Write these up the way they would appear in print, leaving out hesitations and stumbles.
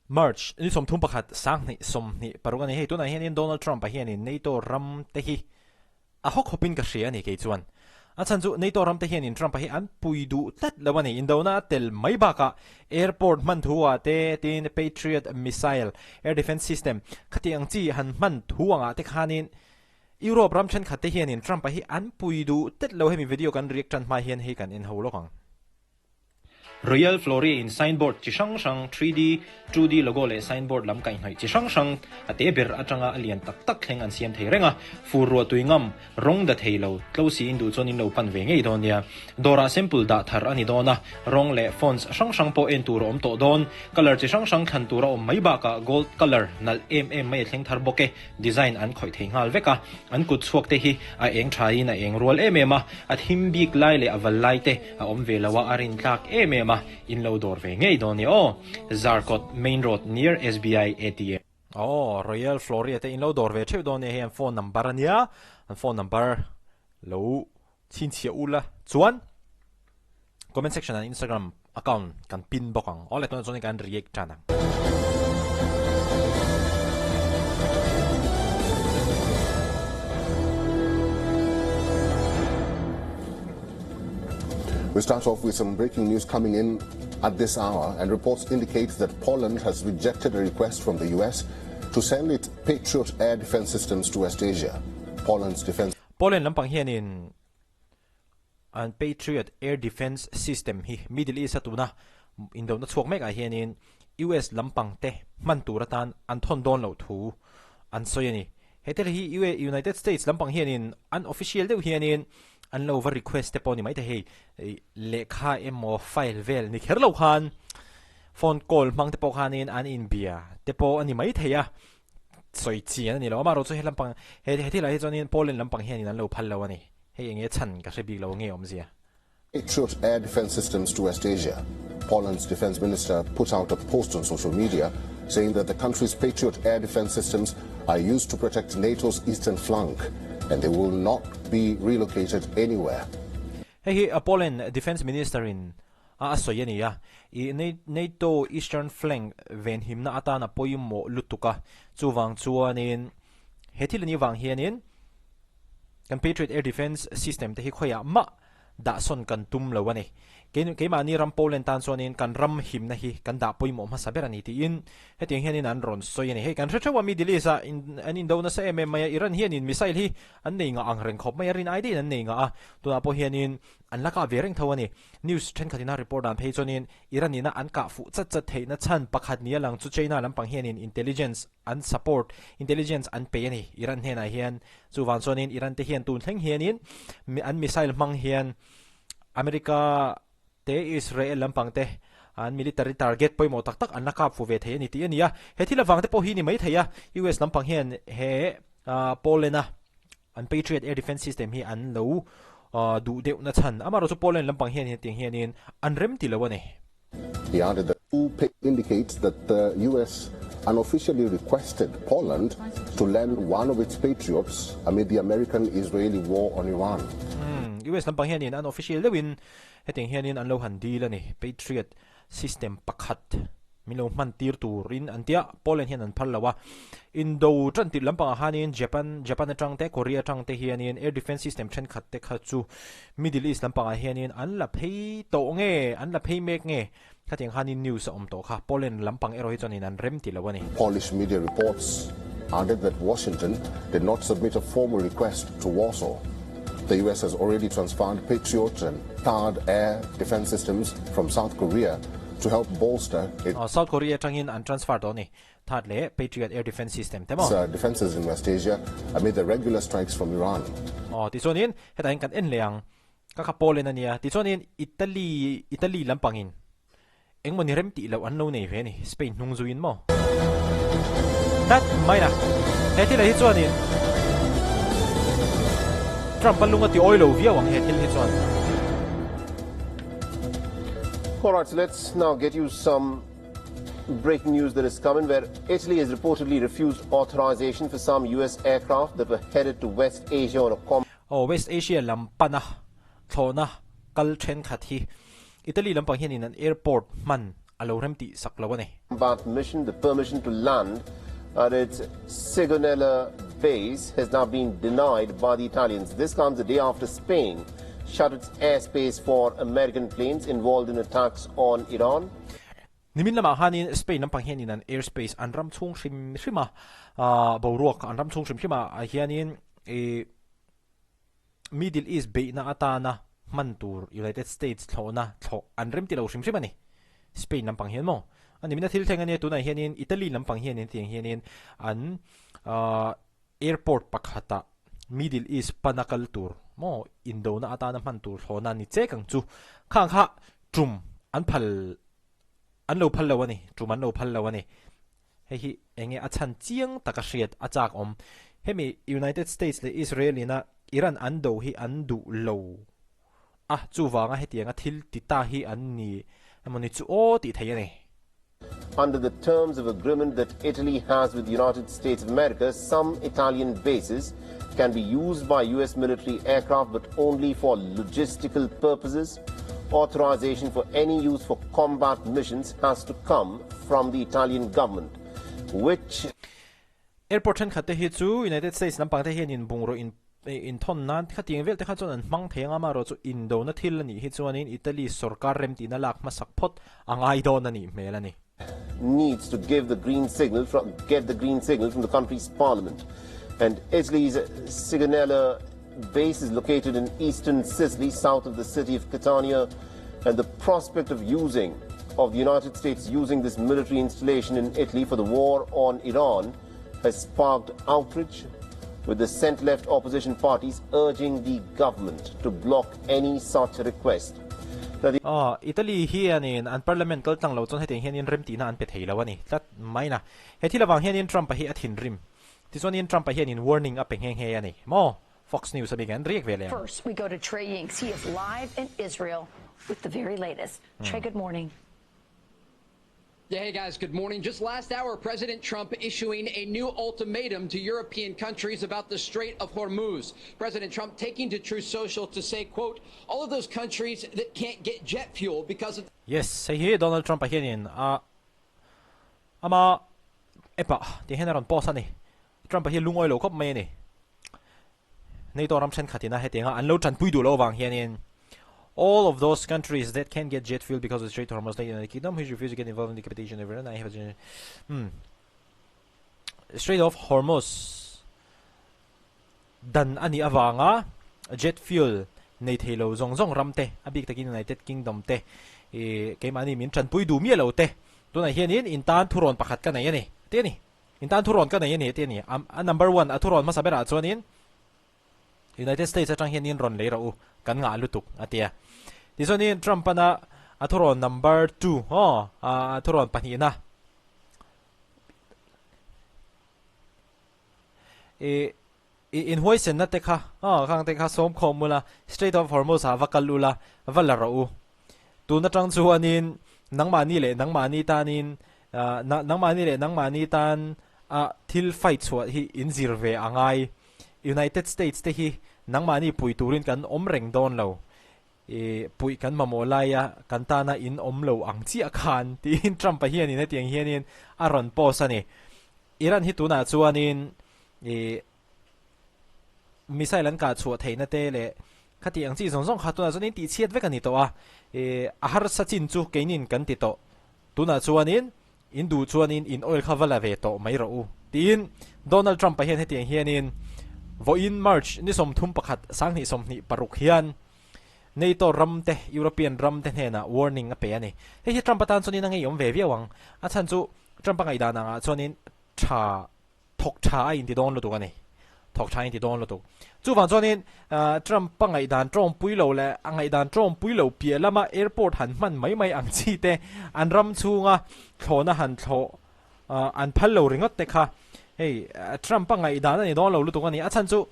March ni 31 2026 a ni. Hei tunah hianin Donald Trump-a hianin NATO ram te hi a haw khawpin ka hria a ni kei chuan. A chhan chu NATO ram te hianin Trump-a hi an pui duh tlat lo a ni. Indona a tel mai bakah airport hman thu ah te tin Patriot missile air defence system khati ang chi han hman thu angah te khanin Europe ram thenkhat te hianin Trump-a hi an pui duh tlat lo. Hemi video kan react tan hma hian hei kan en ho lawk ang. Royal Floria in signboard chi hrang hrang, 3D, 2D logo leh signboard lam kaihhnawih chi hrang hrang a te ber atanga a lian tak tak thleng an siam thei reng a. Fur ruah tui ngam, rawng da thei lo, tlo si in duh chuan in lo pan ve ngei dawn nia. Dawrah sample dah thar a ni dawn a, rawng leh fonts hrang hrang pawh en tur a awm tawh dawn. Colour chi hrang hrang thlan tur a awm mai bakah gold colour nalh em em mai a thleng thar bawk e. Design an khawih thei nghal vek a, an kut chhuak te hi a eng thain a eng rual em em a, a thim bik lai leh a val lai te a awm ve lo a, a rin tlak em em a, in lo dawr ve ngei dawn nia aw. Zarkawt Main Road near SBI ATM. Aw, Royal Floria te in lo dawr ve theuh dawn nia, hei an phone number a nia, an phone number lo chhinchhiah u la chuan comment section ah Instagram account kan pin bawk ang. Awle tunah chuan kan react tan ang. We start off with some breaking news coming in at this hour, and reports indicate that Poland has rejected a request from the US to send its Patriot air defense systems to West Asia. Poland's defense Poland lampang hianin An Patriot Air Defence System hi Middle East a tuna indona chhuak mek ah hianin US lampang te hman tur atan an thawn dawn loh thu an sawi a ni. He thil hi United States lampang hianin an official deuh hianin an lo va request te pawh ni mai thei hei lehkha emaw file vel ni kher lo khan phone call hmang te pawh khanin an inbia te pawh a ni mai thei a, sawi chian a ni lo. Amaherawhchu he lampang he thilah hi chuanin Poland lampang hianin an lo phal lo a ni. Hei enge chhan ka hre bik lo nge awmzia. Patriot air defense systems to West Asia. Poland's defense minister put out a post on social media saying that the country's Patriot air defense systems are used to protect NATO's eastern flank and they will not be relocated anywhere. Hei hi Poland defense minister in a a sawi a ni a, i NATO eastern flank venhimna atan a pawimawh lutuk a, chuvang chuanin he thil anih vang hianin Kan Patriot Air Defence System te hi khawiah mah dahsawn kan tum lo a ni. Keimahni ram Poland tan chuanin kan ram himna hi kan dah pawimawh hmasa ber a ni tiin hetiang hianin an rawn sawi a ni. Hei kan hre theuh a Middle East ah an indo nasa em em mai a, Iran hianin missile hi an nei ngah ang reng khawp mai a, rin ai daihin an nei ngah a, tunah pawh hianin an la kah ve reng tho a ni. News thenkhatin a report dan phei chuanin Iran ina an kah fuh chat chat theihna chhan pakhat nia lang chu China lampang hianin intelligence an support intelligence an pe a ni Iran hnenah hian chuvang chuanin Iran te hian tun thleng hianin an missile hmang hian America te Israel lampang te an military target pawimawh tak tak an la kap fu ve thei a ni tih a ni a he thil avang te pawh hi ni mai thei a US lampang hian he Poland a an Patriot air defense system hi an lo duh deuh na chhan amaherawhchu Poland lampang hian hetiang hianin an rem ti lo a ni. He added that two indicates that the US unofficially requested Poland to lend one of its Patriots amid the American-Israeli war on Iran. US lampang hianin unofficial deuhin hetiang hianin an lo han deal a ni. Patriot system pakhat min lo hman tir turin an tia, Poland hian an phal lo a. Indo tan tirh lampangah khanin Japan, Japan atang te, Korea atang te hianin air defense system thenkhat te kha chu Middle East lampangah hianin an la phei tawh nge, an la phei mek nge? Khatiang khanin news a awm tawh kha. Poland lampang erawh hi chuanin an rem ti lo a ni. Polish media reports added that Washington did not submit a formal request to Warsaw. The US has already transferred Patriot and THAAD air defense systems from South Korea to help bolster its South Korea atangin an transfer tawh a ni. THAAD leh Patriot air defense system te maw? defenses in West Asia amid the regular strikes from Iran. Aw, tichuanin hetah hian kan en leh ang. Ka kha Poland a nia. Tichuanin Italy, Italy lampangin Engmaw ni rem tih loh an lo nei ve a ni, Spain hnung zuiin maw? That mai la, he thil ah hi chuanin Trump a lung a ti awi lo viau ang he thil hi chuan. Alright, so let's now get you some breaking news that has come in where Italy has reportedly refused authorization for some US aircraft that were headed to West Asia on a com Aw, West Asia lam pana thlawhna kal thenkhat hi Italy lampang hianin an airport hman. a lo remtih sak lo a ni. Combat mission, the permission to land at its Sigonella base has now been denied by the Italians. This comes a day after Spain shut its airspace for American planes involved in attacks on Iran. Nimin lamah khanin Spain lampang hianin an airspace an ram chhung hrim hrim a, boruak an ram chhung hrim hrim ah hianin ih Middle East beihna atana hman tur United States thlawhna thlawh an rem ti lo hrim hrim a ni. Spain lampang hian maw? A ni, mina thil thleng a nia, tunah hianin Italy lampang hianin tiang hianin an airport pakhatah Middle East pana kal tur maw indona atana hman tur thlawhna ni chek ang chu. Khang kha tum an phal an lo phal lo a ni, tum an lo phal lo a ni. Hei hi enge a chhan chiang taka hriat a chak awm. Hemi United States leh Israel ina Iran an do hi an duh lo a, chuvanga hetianga thil ti ta hi an ni emawni chu aw tih theih a ni. Under the terms of agreement that Italy has with United States of America, some Italian bases can be used by US military aircraft but only for logistical purposes. Authorization for any use for combat missions has to come from the Italian government, which Airport thenkhat te hi chu United States lampang te hian in bungraw in inthawn nan khatiang vel te kha chuan an hmang thei ang a, amaherawhchu indona thil a nih hi chuanin Italy sorkar remtihna lak hmasak phawt a ngai dawn a nih hmel a ni. Needs to give the green signal from get the green signal from the country's parliament. And Italy's Sigonella base is located in eastern Sicily, south of the city of Catania, and the prospect of using of the United States using this military installation in Italy for the war on Iran has sparked outrage with the center-left opposition parties urging the government to block any such request. Aw, Italy hianin an parliament kal tlang lo chuan hetiang hianin remtihna an pe thei lo a ni tlat mai na. He thil avang hianin Trump-a hi a thinrim. Tichuanin Trump-a hianin warning a pe nghe nghe a ni maw? Fox News a bik an riak ve leh ang. First, we go to Trey Yingst. He is live in Israel with the very latest. Trey, good morning. Yeah, hey guys, good morning. Just last hour, President Trump issuing a new ultimatum to European countries about the Strait of Hormuz. President Trump taking to Truth Social to say, quote, all of those countries that can't get jet fuel because of Yes, hei hi Donald Trump-a hianin a ama app-ah tih hian a rawn post a ni. Trump-a hi lungawi lo khawp mai a ni. NATO ram thenkhatin a hetianga an lo tanpui duh loh avang hianin All of those countries that can't get jet fuel because of the Strait of Hormuz, the United Kingdom, which refuse to get involved in the decapitation of Iran, I have a Strait of Hormuz dan a nih avanga jet fuel nei thei lo zawng zawng ram te, a bik takin United Kingdom te, ih keimahni min tanpui duh miah lo te, tunah hianin in tan thurawn pakhat ka nei a ni, ti a ni. In tan thurawn ka nei a ni ti a ni. A number one a thurawn hmasa berah chuanin United States atang hianin rawn lei rawh u, kan ngah lutuk a ti a. Tichuanin Trump ana a thurawn number two aw a thurawn pahnihna i in huaisenna te kha aw khang te kha sawm khawm ula Strait of Hormuz ah va kal ula va la rawh u. Tun atang chuanin nangmahni leh nangmahni tanin Nangmahni leh nangmahni tan a thil fight chhuah hi in zir ve a ngai. United States te hi nangmahni pui turin kan awm reng dawn lo. I puih kan mamawh laia kan tana in awm lo ang chiah khan tiin Trump-a hianin hetiang hianin a rawn post a ni. Iran hi tunah chuanin i missile an kah chhuah theihna te leh khati ang chi zawng zawng kha tunah chuanin tihchhiat vek a ni tawh a. I a harsa chin chu keinin kan ti tawh. Tunah chuanin in duh chuanin in oil kha va la ve tawh mai rawh u, tiin Donald Trump-a hian hetiang hianin vawiin March ni 31 2026 hian NATO ram te, European ram te hnenah warning a pe a ni. Hei hi Trump atan chuanin a ngeiawm ve viau ang. A chhan chu Trump-a ngaihdan angah chuanin tha Thawk tha a inti dawn lutuk a ni. Thawk tha a inti dawn lutuk. Chuvang chuanin Trump a ngaihdan tawngpui lo leh a ngaihdan tawngpui lo piah lama airport han hman mai mai ang chi te, an ram chhunga thlawhna han thlawh an phal lo ringawt te kha hei Trump a ngaihdan a ni dawn lo lutuk a ni. A chhan chu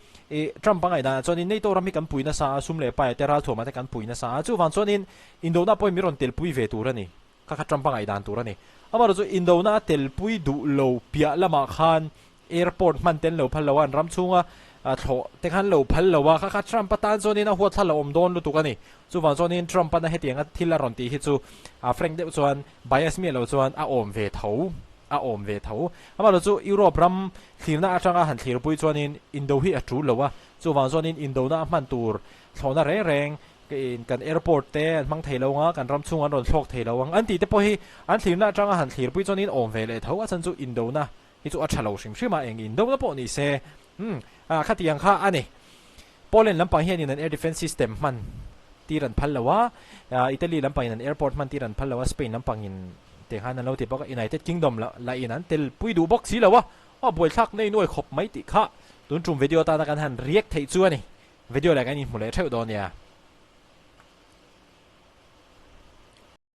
Trump a ngaihdanah chuanin NATO ram hi kan pui nasa a, sum leh pai te ralthuamah te kan pui nasa a, chuvang chuanin indona pawhin min rawn telpui ve tur a ni. Kha kha Trump a ngaihdan tur a ni. Amaherawhchu chu indona a telpui duh lo piah lamah khan airport hman tel lo phal lo a, an ram chhunga Thlawh te khan lo phal lo a, kha kha Trump atan chuanin a huat thla lo awm dawn lutuk a ni. Chuvang chuanin Trump ana hetianga thil a rawn tih hi chu frank deuh chuan bias miah lo chuan a awm ve tho, a awm ve tho. Amaherawhchu chu Europe ram thlirna atanga han thlirpui chuanin indo hi a tul lo a, chuvang chuanin indona a hman tur thlawhna reng reng kan airport te an hmang thei lo ang a, kan ram chhung an rawn thlawk thei lo ang an tih te pawh hi an thlirna atanga han thlirpui chuanin awm ve leh tho a chhan chu indona hi chu a tha lo hrim hrim a, eng indona pawh ni se umm ah khatiang kha a ni. Poland lampang hianin an air defence system hman tir an phal lo a, Italy lampangin an airport hman tir an phal lo a, Spain lampangin te khan an lo ti bawk a, United Kingdom la in an tel pui duh bawk si lo a, aw buaithlak nei nuai khawp mai tih kha tun tum video atana kan han react theih chu a ni. Video leh kan inhmu leh theuh dawn nia.